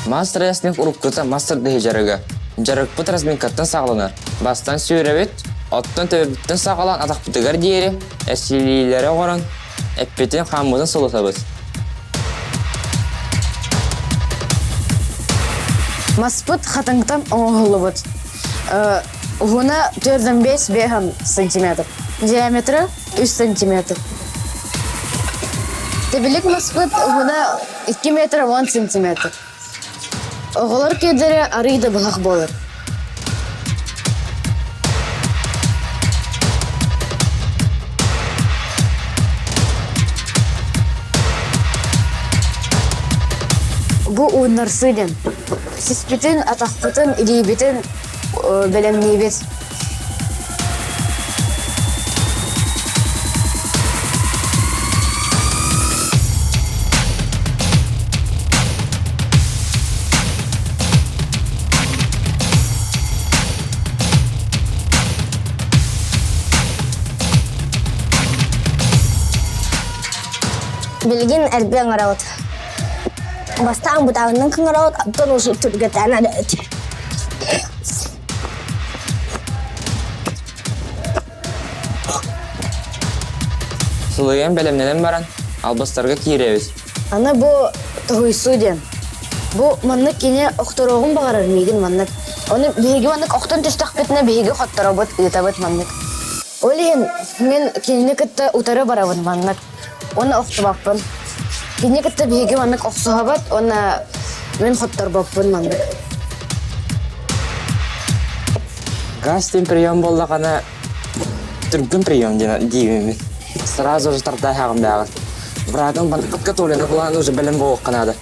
Мас-рестлинг уруккута мас тардыһыы дьарыга. Дьарыкпыт разминкаттан саҕаланар. Бастаан сүүрэбит, оттон төбөбүттэн саҕалаан атахпытыгар диэри эсилиилэри оҥорон, эппитин хааммытын сылытабыт. Маспыт хатыҥтан оҥоһуллубут. Уһуна 4,5 сантиметр. Диаметра 3 сантиметр. Тэбилик маспыт уһуна 2 метр 10 сантиметр. Оҕолор киэдэрэ арыый да быһах буолар. Бу ууннарсыы диэн. Сиспитин, атахпытын, илиибитин бэлэмниибит. Билигин эрбэ оҥоробут. Бастаан бытааннын кыҥыраҕыт, оттон уже түргэтээн эрэт. Сылыйан бэлэмнэнэн баран, албастарга киирэбит. Аны бу тоһуйсуу диэн. Бу маннык кини охторуоҕун баҕарар миигин маннык. Ону биһиги маннык охтон түстэхпитинэ биһиги хотторобут, ыытабыт маннык. Ол иһин мин кинини кытта утары барабын маннык. Уонна охтубаппын. Кинини кытта биһиги маннык охсуһабат уонна мин хотторбоппун маннык. Газ диэн прием буоллаҕына түргэн прием диэн диибин. Сразу же тардааһаҕым бааҕын. Братым подготовлена была, уже бэлэм буолуохха наада.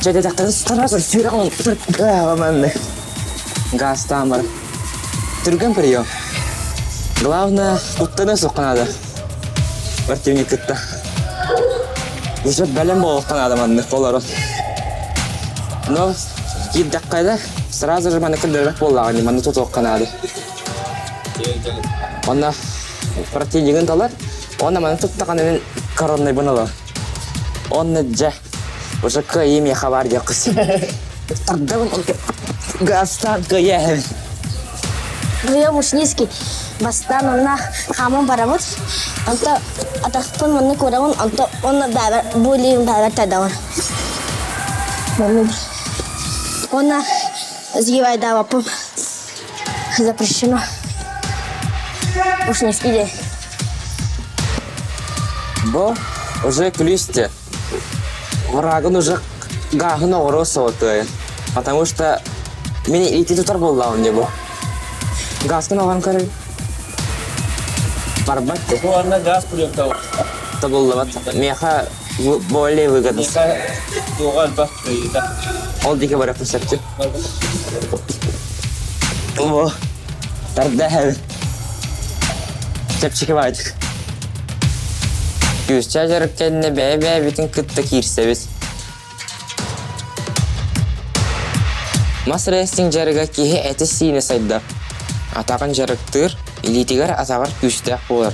Чэ диэтэхтэрин сразу сүрэҕин маннык. Газтаан баран. Түргэн прием. Главное, куттана суохха наада. Противник кытта. Уже бэлэм буолуохха наада маннык олорон. Но киирдэххэ да, сразу же манна киллэрбэт буоллаҕа манна тутуохха наада. Онно противнигын талар, уонна маны туттаҕына мин короннайбын ылар. Онно дьэ, уже кыайыы миэхэ баар диэххэ сөп. Тардабын газтаан кыайа Прием Мушницкий. Бастаан онно хааман барабыт. Онто атахпын манна куурабын, онто уонна бэйэбэр бу илиим бэйэбэр тардабын. Уонна сгибайдаабаппын. Запрещено. Мушницкий диэн. Бу уже күлүстэ. Врагын уже гааһын оҕоруо соҕотуойун. Потому что мин ити тутар буоллаҕым дии бу. Газкын оҕон көрүн. Барбат. Бу анна газ приемтал. Табыллыбат. Миэхэ более выгодно. Миэхэ туоҕа элбэх кыайыыта. Ол диэки барыахпын сөптү. Бу тарда Чэпчэки баайдык. Күөсчэ дьарык кэннэ бэйэ-бэйэбитин кытта киирсэбит. Мас рестлинг дьарыга киһи этэ-сиинэ сайдар. Атаҕын дьарыктыыр, илиитигэр атаҕар күүстээх буолар.